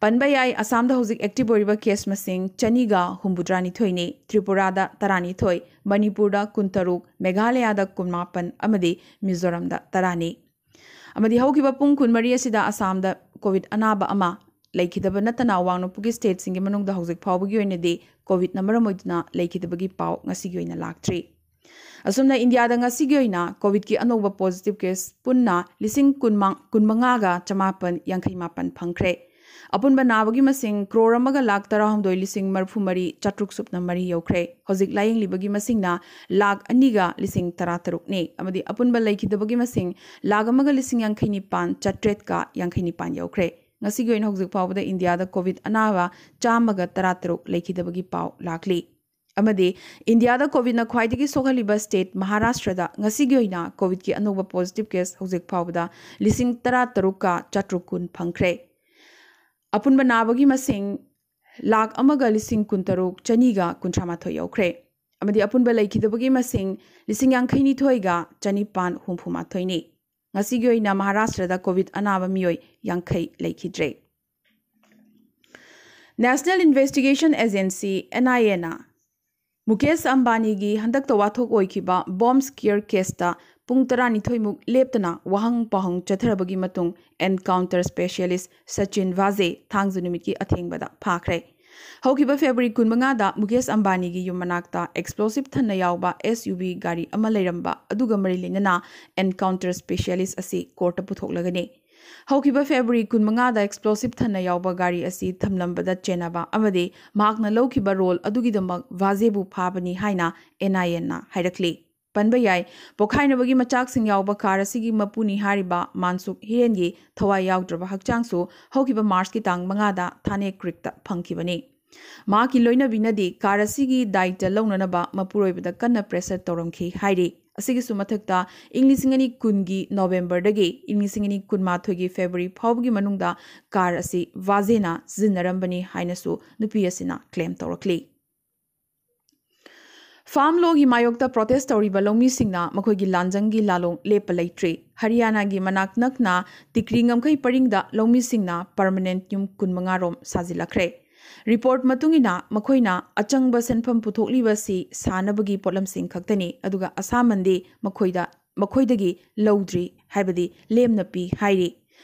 ꯄꯟꯕ ꯌꯥꯏ, ꯑꯁꯥꯝꯗ ꯍꯧꯖꯤꯛ active ꯑꯣꯏꯔꯤꯕ case ꯃꯁꯤꯡ ꯆꯅꯤꯒ ꯍꯨꯝꯐꯨꯇꯔꯥꯅꯤꯊꯣꯏꯅꯤ, ꯇ꯭ꯔꯤꯄꯨꯔꯥꯗ ꯇꯔꯥꯅꯤꯊꯣꯏ, ꯃꯅꯤꯄꯨꯔꯗ ꯀꯨꯟꯇꯔꯨꯛ, ꯃꯦꯘꯥꯂꯌꯥꯗ ꯀꯨꯟꯃꯥꯄꯟ ꯑꯃꯗꯤ ꯃꯤꯖꯣꯔꯥꯝꯗ ꯇꯔꯥꯅꯤ꯫ ꯑꯃꯗꯤ ꯍꯧꯈꯤꯕ ꯄꯨꯡ ꯀꯨꯟꯃꯔꯤ ꯑꯁꯤꯗ ꯑꯁꯥꯝꯗ COVID ꯑꯅꯥꯕ ꯑꯃ ꯂꯩꯈꯤꯗꯕ ꯅꯠꯇꯅ ꯑꯋꯥꯡ ꯅꯣꯡꯄꯣꯛꯀꯤ state ꯁꯤꯡꯒꯤ ꯃꯅꯨꯡꯗ ꯍꯧꯖꯤꯛ ꯐꯥꯎꯕꯒꯤ ꯑꯣꯏꯅꯗꯤ COVID ꯅ ꯃꯔꯝ ꯑꯣꯏꯗꯨꯅ ꯂꯩꯈꯤꯗꯕꯒꯤ ꯄꯥꯎ ꯉꯁꯤꯒꯤ ꯑꯣꯏꯅ ꯂꯥꯛꯇ꯭ꯔꯤ꯫ ꯑꯁꯨꯝꯅ ꯏꯟꯗꯤꯌꯥꯗ ꯉꯁꯤꯒꯤ ꯑꯣꯏꯅ COVID ꯀꯤ ꯑꯅꯧꯕ positive case ꯄꯨꯟꯅ ꯂꯤꯁꯤꯡ ꯀꯨꯟꯃꯉꯥꯒ ꯆꯃꯥꯄꯟ ꯌꯥꯡꯈꯩ ꯃꯥꯄꯟ ꯐꯪꯈ꯭ꯔꯦ꯫ ꯑꯄꯨꯟꯕ ꯅꯥꯕꯒꯤ ꯃꯁꯤꯡ ꯀ꯭ꯔꯣꯔ ꯑꯃꯒ ꯂꯥꯈ ꯇꯔꯥꯍꯨꯝꯗꯣꯏ ꯂꯤꯁꯤꯡ ꯃꯔꯤꯐꯨ ꯃꯔꯤ ꯆꯥꯇ꯭ꯔꯨꯛ ꯁꯨꯞꯅ ꯃꯔꯤ ꯌꯧꯈ꯭ꯔꯦ꯫ ꯍꯧꯖꯤꯛ ꯂꯥꯌꯦꯡꯂꯤꯕꯒꯤ ꯃꯁꯤꯡꯅ ꯂꯥꯈ ꯑꯅꯤꯒ ꯂꯤꯁꯤꯡ ꯇꯔꯥ ꯇꯔꯨꯛꯅꯤ ꯑꯃꯗꯤ ꯑꯄꯨꯟꯕ ꯂꯩꯈꯤꯗꯕꯒꯤ ꯃꯁꯤꯡ ꯂꯥꯈ ꯑꯃꯒ ꯂꯤꯁꯤꯡ ꯌꯥꯡꯈꯩ ꯅꯤꯄꯥꯟ ꯆꯥꯇ꯭ꯔꯦꯠꯀ ꯌꯥꯡꯈꯩ ꯅꯤꯄꯥꯟ ꯌꯧꯈ꯭ꯔꯦ꯫ ꯉꯁꯤꯒꯤ ꯑꯣꯏꯅ ꯍꯧꯖꯤꯛ ꯐꯥꯎꯕꯗ ꯏꯟꯗꯤꯌꯥꯗ COVID ꯑꯅꯥꯕ ꯆꯥꯝꯃꯒ ꯇꯔꯥ ꯇꯔꯨꯛ ꯂꯩꯈꯤꯗꯕꯒꯤ ꯄꯥꯎ ꯂꯥꯛꯂꯤ꯫ ꯑꯃꯗꯤ ꯏꯟꯗꯤꯌꯥꯗ COVID ꯅ ꯈ꯭ꯋꯥꯏꯗꯒꯤ ꯁꯣꯛꯍꯜꯂꯤꯕ state ꯃꯍꯥꯔꯥꯁꯇ꯭ꯔꯗ ꯉꯁꯤꯒꯤ ꯑꯣꯏꯅ COVID ꯀꯤ ꯑꯅꯧꯕ positive case ꯍꯧꯖꯤꯛ ꯐꯥꯎꯕꯗ ꯂꯤꯁꯤꯡ ꯇꯔꯥ ꯇꯔꯨꯛꯀ ꯆꯥꯇ꯭ꯔꯨꯛ ꯀꯨꯟ ꯐꯪꯈ꯭ꯔꯦ꯫ ꯑꯄꯨꯟꯕ ꯅꯥꯕꯒꯤ ꯃꯁꯤꯡ ꯂꯥꯈ ꯑꯃꯒ ꯂꯤꯁꯤꯡ ꯀꯨꯟꯇꯔꯨꯛ ꯆꯅꯤꯒ ꯀꯨꯟꯊ꯭ꯔꯥ ꯃꯥꯊꯣꯏ ꯌꯧꯈ꯭ꯔꯦ꯫ ꯑꯃꯗꯤ ꯑꯄꯨꯟꯕ ꯂꯩꯈꯤꯗꯕꯒꯤ ꯃꯁꯤꯡ ꯂꯤꯁꯤꯡ ꯌꯥꯡꯈꯩ ꯅꯤꯊꯣꯏꯒ ꯆꯅꯤꯄꯥꯟ ꯍꯨꯝꯐꯨ ꯃꯥꯊꯣꯏꯅꯤ꯫ ꯉꯁꯤꯒꯤ ꯑꯣꯏꯅ ꯃꯍꯥꯔꯥꯁꯇ꯭ꯔꯗ COVID ꯑꯅꯥꯕ ꯃꯤꯑꯣꯏ ꯌꯥꯡꯈꯩ ꯂꯩꯈꯤꯗ꯭ꯔꯦ꯫ National Investigation Agency, N I A ꯅ ꯃꯨꯀꯦꯁ ꯑꯝꯕꯥꯅꯤꯒꯤ ꯍꯟꯗꯛꯇ ꯋꯥꯊꯣꯛ ꯑꯣꯏꯈꯤꯕ bomb scare case ꯇ ꯄꯨꯡ ꯇꯔꯥꯅꯤꯊꯣꯏꯃꯨꯛ ꯂꯦꯞꯇꯅ ꯋꯥꯍꯪ ꯄꯥꯎꯍꯪ ꯆꯠꯊꯔꯕꯒꯤ ꯃꯇꯨꯡ encounter specialist ꯁꯆꯤꯟ ꯚꯥꯖꯦ ꯊꯥꯡꯖ ꯅꯨꯃꯤꯠꯀꯤ ꯑꯊꯦꯡꯕꯗ ꯐꯥꯈ꯭ꯔꯦ꯫ ꯍꯧꯈꯤꯕ February ꯀꯨꯟꯃꯉꯥꯗ ꯃꯨꯀꯦꯁ ꯑꯝꯕꯥꯅꯤꯒꯤ ꯌꯨꯝ ꯃꯅꯥꯛꯇ explosive ꯊꯟꯅ ꯌꯥꯎꯕ S U V ꯒꯥꯔꯤ ꯑꯃ ꯂꯩꯔꯝꯕ ꯑꯗꯨꯒ ꯃꯔꯤ ꯂꯩꯅꯅ encounter specialist ꯑꯁꯤ court ꯇ ꯄꯨꯊꯣꯛꯂꯒꯅꯤ꯫ ꯍꯧꯈꯤꯕ ꯐꯦꯕ꯭ꯔꯨꯋꯥꯔꯤ ꯀꯨꯟꯃꯉꯥꯗ ꯑꯦꯛꯁꯄ꯭ꯂꯣꯁꯤꯞ ꯊꯟꯅ ꯌꯥꯎꯕ ꯒꯥꯔꯤ ꯑꯁꯤ ꯊꯝꯂꯝꯕꯗ ꯆꯦꯟꯅꯕ ꯑꯃꯗꯤ ꯃꯍꯥꯛꯅ ꯂꯧꯈꯤꯕ ꯔꯣꯜ ꯑꯗꯨꯒꯤꯗꯃꯛ ꯚꯥꯖꯦꯕꯨ ꯐꯥꯕꯅꯤ ꯍꯥꯏꯅ ꯑꯦꯟ ꯑꯥꯏ ꯑꯦꯟꯅ ꯍꯥꯏꯔꯛꯂꯤ꯫ ꯄꯟꯕ ꯌꯥꯏ, ꯄꯣꯈꯥꯏꯅꯕꯒꯤ ꯃꯆꯥꯛꯁꯤꯡ ꯌꯥꯎꯕ ꯀꯥꯔ ꯑꯁꯤꯒꯤ ꯃꯄꯨꯅꯤ ꯍꯥꯏꯔꯤꯕ ꯃꯥꯟꯁꯨꯛ ꯍꯤꯔꯦꯟꯒꯤ ꯊꯋꯥꯏ ꯌꯥꯎꯗ꯭ꯔꯕ ꯍꯛꯆꯥꯡꯁꯨ ꯍꯧꯈꯤꯕ ꯃꯥꯔꯆꯀꯤ ꯇꯥꯡ ꯃꯉꯥꯗ ꯊꯥꯅꯦ ꯀ꯭ꯔꯤꯛꯇ ꯐꯪꯈꯤꯕꯅꯤ꯫ ꯃꯍꯥꯛꯀꯤ ꯂꯣꯏꯅꯕꯤꯅꯗꯤ ꯀꯥꯔ ꯑꯁꯤꯒꯤ ꯗꯥꯏꯇ ꯂꯧꯅꯅꯕ ꯃꯄꯨꯔꯣꯏꯕꯗ ꯀꯟꯅ ꯄ꯭ꯔꯦꯁꯔ ꯇꯧꯔꯝꯈꯤ ꯍꯥꯏꯔꯤ꯫ ꯑꯁꯤꯒꯤꯁꯨ ꯃꯊꯛꯇ, ꯏꯪ ꯂꯤꯁꯤꯡ ꯑꯅꯤ ꯀꯨꯟꯒꯤ ꯅꯣꯕꯦꯝꯕꯔꯗꯒꯤ ꯏꯪ ꯂꯤꯁꯤꯡ ꯑꯅꯤ ꯀꯨꯟꯃꯥꯊꯣꯏꯒꯤ ꯐꯦꯕ꯭ꯔꯨꯋꯥꯔꯤ ꯐꯥꯎꯕꯒꯤ ꯃꯅꯨꯡꯗ ꯀꯥꯔ ꯑꯁꯤ ꯚꯥꯖꯦꯅ ꯁꯤꯖꯤꯟꯅꯔꯝꯕꯅꯤ ꯍꯥꯏꯅꯁꯨ ꯅꯨꯄꯤ ꯑꯁꯤꯅ ꯀ꯭ꯂꯦꯝ ꯇꯧꯔꯛꯂꯤ꯫ ꯐꯥꯔꯝ ꯂꯣꯒꯤ ꯃꯥꯌꯣꯛꯇ ꯄ꯭ꯔꯣꯇꯦꯁ ꯇꯧꯔꯤꯕ ꯂꯧꯃꯤꯁꯤꯡꯅ ꯃꯈꯣꯏꯒꯤ ꯂꯥꯟꯖꯪꯒꯤ ꯂꯥꯂꯣꯡ ꯂꯦꯞꯄ ꯂꯩꯇ꯭ꯔꯤ꯫ ꯍꯔꯤꯌꯥꯅꯥꯒꯤ ꯃꯅꯥꯛ ꯅꯛꯅ ꯇꯤꯀ꯭ꯔꯤ ꯉꯝꯈꯩ ꯄꯔꯤꯡꯗ ꯂꯧꯃꯤꯁꯤꯡꯅ ꯄꯔꯃꯅꯦꯟꯠ ꯌꯨꯝ ꯀꯨꯟꯃꯉꯥ ꯔꯣꯝ ꯁꯥꯖꯤꯜꯂꯛꯈ꯭ꯔꯦ꯫ ꯔꯤꯄꯣꯔꯠ ꯃꯇꯨꯡ ꯏꯟꯅ, ꯃꯈꯣꯏꯅ ꯑꯆꯪꯕ ꯁꯦꯟꯐꯝ ꯄꯨꯊꯣꯛꯂꯤꯕꯁꯤ ꯁꯥꯅꯕꯒꯤ ꯄꯣꯠꯂꯝꯁꯤꯡ ꯈꯛꯇꯅꯤ, ꯑꯗꯨꯒ ꯑꯁꯥꯃꯟꯗꯤ ꯃꯈꯣꯏꯗ, ꯃꯈꯣꯏꯗꯒꯤ ꯂꯧꯗ꯭ꯔꯤ ꯍꯥꯏꯕꯗꯤ ꯂꯦꯝꯅ ꯄꯤ ꯍꯥꯏꯔꯤ꯫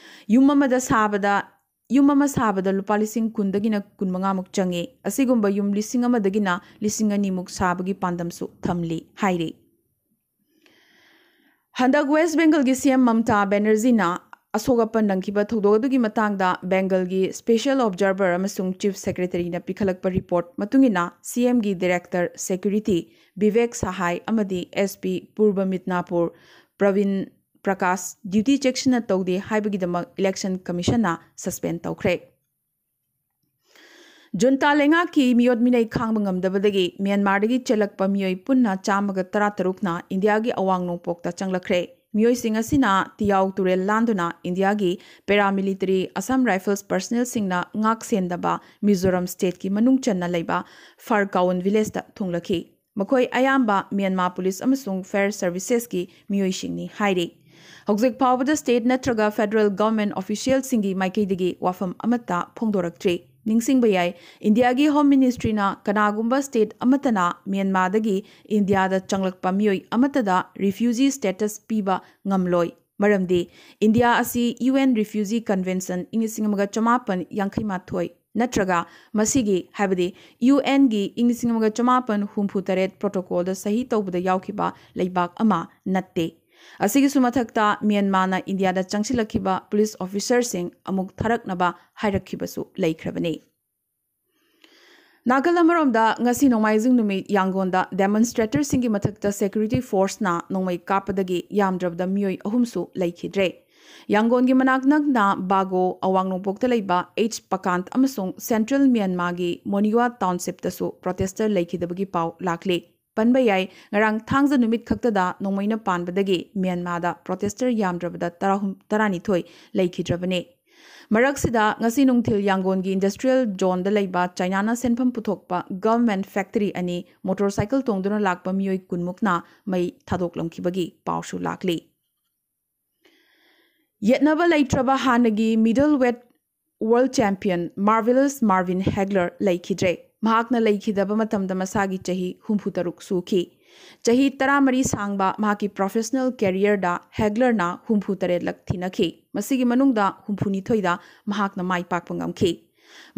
ꯌꯨꯝ ꯑꯃꯗ ꯁꯥꯕꯗ, ꯌꯨꯝ ꯑꯃ ꯁꯥꯕꯗ ꯂꯨꯄꯥ ꯂꯤꯁꯤꯡ ꯀꯨꯟꯗꯒꯤꯅ ꯀꯨꯟꯃꯉꯥꯃꯨꯛ ꯆꯪꯉꯤ꯫ ꯑꯁꯤꯒꯨꯝꯕ ꯌꯨꯝ ꯂꯤꯁꯤꯡ ꯑꯃꯗꯒꯤꯅ ꯂꯤꯁꯤꯡ ꯑꯅꯤꯃꯨꯛ ꯁꯥꯕꯒꯤ ꯄꯥꯟꯗꯝꯁꯨ ꯊꯝꯂꯤ ꯍꯥꯏꯔꯤ꯫ ꯍꯟꯗꯛ ꯋꯦꯁ ꯕꯦꯡꯒꯜꯒꯤ ꯁꯤ ꯑꯦꯝ ꯃꯝꯇꯥ ꯕꯦꯅꯔꯖꯤꯅ ꯑꯁꯣꯛ ꯑꯄꯟ ꯅꯪꯈꯤꯕ ꯊꯧꯗꯣꯛ ꯑꯗꯨꯒꯤ ꯃꯇꯥꯡꯗ ꯕꯦꯡꯒꯜꯒꯤ ꯁ꯭ꯄꯦꯁꯤꯌꯦꯜ ꯑꯣꯕꯖꯥꯔꯚꯔ ꯑꯃꯁꯨꯡ ꯆꯤꯐ ꯁꯦꯀ꯭ꯔꯦꯇꯔꯤꯅ ꯄꯤꯈꯠꯂꯛꯄ ꯔꯤꯄꯣꯔꯠ ꯃꯇꯨꯡ ꯏꯟꯅ, ꯁꯤ ꯑꯦꯝꯒꯤ ꯗꯤꯔꯦꯛꯇꯔ ꯁꯦꯀ꯭ꯌꯨꯔꯤꯇꯤ ꯕꯤꯕꯦꯛ ꯁꯍꯥꯏ ꯑꯃꯗꯤ S P Purba Midnapur Prabin Prakash duty ꯆꯦꯛꯁꯤꯟꯅ ꯇꯧꯗꯦ ꯍꯥꯏꯕꯒꯤꯗꯃꯛ ꯏꯂꯦꯛꯁꯟ ꯀꯃꯤꯁꯟꯅ ꯁꯁꯄꯦꯟ ꯇꯧꯈ꯭ꯔꯦ꯫ ꯖꯨꯟꯇꯥ ꯂꯩꯉꯥꯛꯀꯤ ꯃꯤꯑꯣꯠ ꯃꯤꯅꯩ ꯈꯥꯡꯕ ꯉꯝꯗꯕꯗꯒꯤ ꯃ꯭ꯌꯥꯟꯃꯥꯔꯗꯒꯤ ꯆꯦꯜꯂꯛꯄ ꯃꯤꯑꯣꯏ ꯄꯨꯟꯅ ꯆꯥꯝꯃꯒ ꯇꯔꯥ ꯇꯔꯨꯛꯅ ꯏꯟꯗꯤꯌꯥꯒꯤ ꯑꯋꯥꯡ ꯅꯣꯡꯄꯣꯛꯇ ꯆꯪꯂꯛꯈ꯭ꯔꯦ꯫ ꯃꯤꯑꯣꯏꯁꯤꯡ ꯑꯁꯤꯅ ꯇꯤꯌꯥꯎ ꯇꯨꯔꯦꯜ ꯂꯥꯟꯗꯨꯅ ꯏꯟꯗꯤꯌꯥꯒꯤ ꯄꯦꯔꯥꯃꯤꯂꯤꯇꯔꯤ ꯑꯁꯥꯝ ꯔꯥꯏꯐꯜꯁ ꯄꯔꯁꯅꯦꯜꯁꯤꯡꯅ ꯉꯥꯛ ꯁꯦꯟꯗꯕ ꯃꯤꯖꯣꯔꯥꯝ ꯁ꯭ꯇꯦꯠꯀꯤ ꯃꯅꯨꯡ ꯆꯟꯅ ꯂꯩꯕ ꯐꯔꯀꯥꯎꯟ ꯚꯤꯂꯦꯖꯇ ꯊꯨꯡꯂꯛꯈꯤ꯫ ꯃꯈꯣꯏ ꯑꯌꯥꯝꯕ ꯃ꯭ꯌꯥꯟꯃꯥꯔ ꯄꯨꯂꯤꯁ ꯑꯃꯁꯨꯡ ꯐꯥꯌꯔ ꯁꯔꯚꯤꯁꯦꯁꯀꯤ ꯃꯤꯑꯣꯏꯁꯤꯡꯅꯤ ꯍꯥꯏꯔꯤ꯫ ꯍꯧꯖꯤꯛ ꯐꯥꯎꯕꯗ ꯁ꯭ꯇꯦꯠ ꯅꯠꯇ꯭ꯔꯒ ꯐꯦꯗꯔꯦꯜ ꯒꯚꯔꯟꯃꯦꯟꯠ ꯑꯣꯐꯤꯁꯤꯌꯦꯜꯁꯤꯡꯒꯤ ꯃꯥꯏꯀꯩꯗꯒꯤ ꯋꯥꯐꯝ ꯑꯃꯠꯇ ꯐꯣꯡꯗꯣꯔꯛꯇ꯭ꯔꯤ꯫ ꯅꯤꯡꯁꯤꯡꯕ ꯌꯥꯏ, ꯏꯟꯗꯤꯌꯥꯒꯤ ꯍꯣꯝ ꯃꯤꯅꯤꯁꯇ꯭ꯔꯤꯅ ꯀꯅꯥꯒꯨꯝꯕ ꯁ꯭ꯇꯦꯠ ꯑꯃꯠꯇꯅ ꯃ꯭ꯌꯥꯟꯃꯥꯔꯗꯒꯤ ꯏꯟꯗꯤꯌꯥꯗ ꯆꯪꯂꯛꯄ ꯃꯤꯑꯣꯏ ꯑꯃꯠꯇꯗ ꯔꯤꯐ꯭ꯌꯨꯖꯤ ꯁ꯭ꯇꯦꯇꯁ ꯄꯤꯕ ꯉꯝꯂꯣꯏ, ꯃꯔꯝꯗꯤ ꯏꯟꯗꯤꯌꯥ ꯑꯁꯤ ꯌꯨ ꯑꯦꯟ ꯔꯤꯐ꯭ꯌꯨꯖꯤ ꯀꯟꯚꯦꯟꯁꯟ ꯏꯪ ꯂꯤꯁꯤꯡ ꯑꯃꯒ ꯆꯃꯥꯄꯟ ꯌꯥꯡꯈꯩ ꯃꯥꯊꯣꯏ ꯅꯠꯇ꯭ꯔꯒ ꯃꯁꯤꯒꯤ, ꯍꯥꯏꯕꯗꯤ ꯌꯨ ꯑꯦꯟꯒꯤ ꯏꯪ ꯂꯤꯁꯤꯡ ꯑꯃꯒ ꯆꯃꯥꯄꯟ ꯍꯨꯝꯐꯨ ꯇꯔꯦꯠ ꯄ꯭ꯔꯣꯇꯣꯀꯣꯜꯗ ꯁꯍꯤ ꯇꯧꯕꯗ ꯌꯥꯎꯈꯤꯕ ꯂꯩꯕꯥꯛ ꯑꯃ ꯅꯠꯇꯦ꯫ ꯑꯁꯤꯒꯤꯁꯨ ꯃꯊꯛꯇ ꯃ꯭ꯌꯥꯟꯃꯥꯔꯅ ꯏꯟꯗꯤꯌꯥꯗ ꯆꯪꯁꯤꯜꯂꯛꯈꯤꯕ ꯄꯨꯂꯤꯁ ꯑꯣꯐꯤꯁꯔꯁꯤꯡ ꯑꯃꯨꯛ ꯊꯥꯔꯛꯅꯕ ꯍꯥꯏꯔꯛꯈꯤꯕꯁꯨ ꯂꯩꯈ꯭ꯔꯕꯅꯤ꯫ ꯅꯥꯀꯜ ꯑꯃꯔꯣꯝꯗ ꯉꯁꯤ ꯅꯣꯡꯃꯥꯏꯖꯤꯡ ꯅꯨꯃꯤꯠ ꯌꯥꯡꯒꯣꯟꯗ ꯗꯦꯃꯣꯟꯁꯇ꯭ꯔꯦꯇꯔꯁꯤꯡꯒꯤ ꯃꯊꯛꯇ ꯁꯦꯀ꯭ꯌꯨꯔꯤꯇꯤ ꯐꯣꯔꯁꯅ ꯅꯣꯡꯃꯩ ꯀꯥꯞꯄꯗꯒꯤ ꯌꯥꯝꯗ꯭ꯔꯕꯗ ꯃꯤꯑꯣꯏ ꯑꯍꯨꯝꯁꯨ ꯂꯩꯈꯤꯗ꯭ꯔꯦ꯫ ꯌꯥꯡꯒꯣꯟꯒꯤ ꯃꯅꯥꯛ ꯅꯛꯅ ꯕꯥꯒꯣ ꯑꯋꯥꯡ ꯅꯣꯡꯄꯣꯛꯇ ꯂꯩꯕ ꯑꯩꯆ ꯄꯀꯥꯟꯠ ꯑꯃꯁꯨꯡ ꯁꯦꯟꯇ꯭ꯔꯦꯜ ꯃ꯭ꯌꯥꯟꯃꯥꯔꯒꯤ ꯃꯣꯅꯤꯋꯥ ꯇꯥꯎꯟꯁꯤꯞꯇꯁꯨ ꯄ꯭ꯔꯣꯇꯦꯁꯇꯔ ꯂꯩꯈꯤꯗꯕꯒꯤ ꯄꯥꯎ ꯂꯥꯛꯂꯤ꯫ ꯄꯟꯕ ꯌꯥꯏ, ꯉꯔꯥꯡ ꯊꯥꯡꯖ ꯅꯨꯃꯤꯠ ꯈꯛꯇꯗ ꯅꯣꯡꯃꯩꯅ ꯄꯥꯟꯕꯗꯒꯤ ꯃ꯭ꯌꯥꯟꯃꯥꯔꯗ ꯄ꯭ꯔꯣꯇꯦꯁꯇꯔ ꯌꯥꯝꯗ꯭ꯔꯕꯗ ꯇꯔꯥꯍꯨꯝ ꯇꯔꯥꯅꯤꯊꯣꯏ ꯂꯩꯈꯤꯗ꯭ꯔꯕꯅꯤ꯫ ꯃꯔꯛꯁꯤꯗ ꯉꯁꯤ ꯅꯨꯡꯊꯤꯜ ꯌꯥꯡꯒꯣꯟꯒꯤ ꯏꯟꯗꯁꯇ꯭ꯔꯤꯌꯦꯜ ꯖꯣꯟꯗ ꯂꯩꯕ ꯆꯥꯏꯅꯥꯅ ꯁꯦꯟꯐꯝ ꯄꯨꯊꯣꯛꯄ ꯒꯚꯔꯟꯃꯦꯟꯠ ꯐꯦꯛꯇꯔꯤ ꯑꯅꯤ ꯃꯣꯇꯣꯔꯁꯥꯏꯀꯜ ꯇꯣꯡꯗꯨꯅ ꯂꯥꯛꯄ ꯃꯤꯑꯣꯏ ꯀꯨꯟꯃꯨꯛꯅ ꯃꯩ ꯊꯥꯗꯣꯛꯂꯝꯈꯤꯕꯒꯤ ꯄꯥꯎꯁꯨ ꯂꯥꯛꯂꯤ꯫ ꯌꯦꯠꯅꯕ ꯂꯩꯇ꯭ꯔꯕ ꯍꯥꯟꯅꯒꯤ ꯃꯤꯗꯜ ꯋꯦꯠ ꯋꯥꯔꯜꯗ ꯆꯦꯝꯄꯤꯌꯟ ꯃꯥꯔꯚꯦꯂꯁ ꯃꯥꯔꯚꯤꯟ ꯍꯦꯒꯂꯔ ꯂꯩꯈꯤꯗ꯭ꯔꯦ꯫ ꯃꯍꯥꯛꯅ ꯂꯩꯈꯤꯗꯕ ꯃꯇꯝꯗ ꯃꯁꯥꯒꯤ ꯆꯍꯤ ꯍꯨꯝꯐꯨ ꯇꯔꯨꯛ ꯁꯨꯈꯤ꯫ ꯆꯍꯤ ꯇꯔꯥꯃꯔꯤ ꯁꯥꯡꯕ ꯃꯍꯥꯛꯀꯤ ꯄ꯭ꯔꯣꯐꯦꯁꯅꯦꯜ ꯀꯦꯔꯤꯌꯔꯗ ꯍꯦꯒꯂꯔꯅ ꯍꯨꯝꯐꯨ ꯇꯔꯦꯠꯂꯛ ꯊꯤꯅꯈꯤ꯫ ꯃꯁꯤꯒꯤ ꯃꯅꯨꯡꯗ ꯍꯨꯝꯐꯨꯅꯤꯊꯣꯏꯗ ꯃꯍꯥꯛꯅ ꯃꯥꯏ ꯄꯥꯛꯄ ꯉꯝꯈꯤ꯫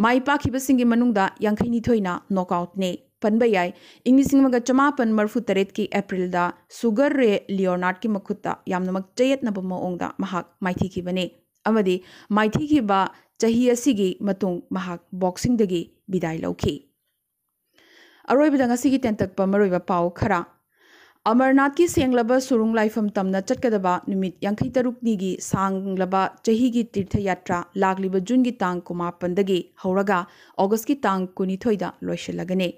ꯃꯥꯏ ꯄꯥꯛꯈꯤꯕꯁꯤꯡꯒꯤ ꯃꯅꯨꯡꯗ ꯌꯥꯡꯈꯩꯅꯤꯊꯣꯏꯅ ꯅꯣꯛꯑꯥꯎꯠꯅꯤ꯫ ꯄꯟꯕ ꯌꯥꯏ, ꯏꯪ ꯂꯤꯁꯤꯡ ꯑꯃꯒ ꯆꯃꯥꯄꯟ ꯃꯔꯤꯐꯨ ꯇꯔꯦꯠꯀꯤ ꯑꯦꯄ꯭ꯔꯤꯜꯗ ꯁꯨꯒꯔ ꯔꯦ ꯂꯤꯑꯣꯅꯥꯔꯗꯀꯤ ꯃꯈꯨꯠꯇ ꯌꯥꯝꯅꯃꯛ ꯆꯌꯦꯠꯅꯕ ꯃꯑꯣꯡꯗ ꯃꯍꯥꯛ ꯃꯥꯏꯊꯤꯈꯤꯕꯅꯤ꯫ ꯑꯃꯗꯤ ꯃꯥꯏꯊꯤꯈꯤꯕ ꯆꯍꯤ ꯑꯁꯤꯒꯤ ꯃꯇꯨꯡ ꯃꯍꯥꯛ ꯕꯣꯛꯁꯤꯡꯗꯒꯤ ꯕꯤꯗꯥꯏ ꯂꯧꯈꯤ꯫ ꯑꯔꯣꯏꯕꯗ ꯉꯁꯤꯒꯤ ꯇꯦꯟꯇꯛꯄ ꯃꯔꯨꯑꯣꯏꯕ ꯄꯥꯎ ꯈꯔ꯫ ꯑꯃꯔꯅꯥꯊꯀꯤ ꯁꯦꯡꯂꯕ ꯁꯨꯔꯨꯡ ꯂꯥꯏꯐꯝ ꯇꯝꯅ ꯆꯠꯀꯗꯕ ꯅꯨꯃꯤꯠ ꯌꯥꯡꯈꯩ ꯇꯔꯨꯛꯅꯤꯒꯤ ꯁꯥꯡꯂꯕ ꯆꯍꯤꯒꯤ ꯇꯤꯔꯊ ꯌꯥꯇ꯭ꯔꯥ ꯂꯥꯛꯂꯤꯕ ꯖꯨꯟꯒꯤ ꯇꯥꯡ ꯀꯨꯟꯃꯥꯄꯟꯗꯒꯤ ꯍꯧꯔꯒ ꯑꯣꯒꯁꯀꯤ ꯇꯥꯡ ꯀꯨꯟꯅꯤꯊꯣꯏꯗ ꯂꯣꯏꯁꯤꯜꯂꯒꯅꯤ꯫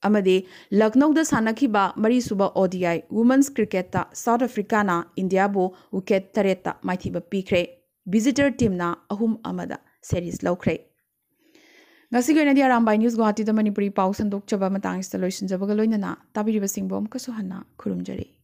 ꯑꯃꯗꯤ ꯂꯈꯅꯧꯗ ꯁꯥꯟꯅꯈꯤꯕ ꯃꯔꯤꯁꯨꯕ ꯑꯣꯗꯤꯑꯥꯏ ꯋꯨꯃꯟꯁ ꯀ꯭ꯔꯤꯀꯦꯠꯇ ꯁꯥꯎꯠ ꯑꯐ꯭ꯔꯤꯀꯥꯅ ꯏꯟꯗꯤꯌꯥꯕꯨ ꯋꯤꯀꯦꯠ ꯇꯔꯦꯠꯇ ꯃꯥꯏꯊꯤꯕ ꯄꯤꯈ꯭ꯔꯦ꯫ ꯚꯤꯖꯤꯇꯔ ꯇꯤꯝꯅ ꯑꯍꯨꯝ ꯑꯃꯗ ꯁꯦꯔꯤꯁ ꯂꯧꯈ꯭ꯔꯦ꯫ ꯉꯁꯤꯒꯤ ꯑꯣꯏꯅꯗꯤ ꯑꯔꯥꯝꯕꯥꯏ ꯅ꯭ꯌꯨꯁ ꯒꯨꯋꯥꯍꯥꯇꯤꯗ ꯃꯅꯤꯄꯨꯔꯤ ꯄꯥꯎ ꯁꯟꯗꯣꯛꯆꯕ ꯃꯇꯥꯡ ꯑꯁꯤꯗ ꯂꯣꯏꯁꯤꯟꯖꯕꯒ ꯂꯣꯏꯅꯅ ꯇꯥꯕꯤꯔꯤꯕꯁꯤꯡꯕꯨ ꯑꯃꯨꯛꯀꯁꯨ ꯍꯟꯅ ꯈꯨꯔꯨꯝꯖꯔꯤ꯫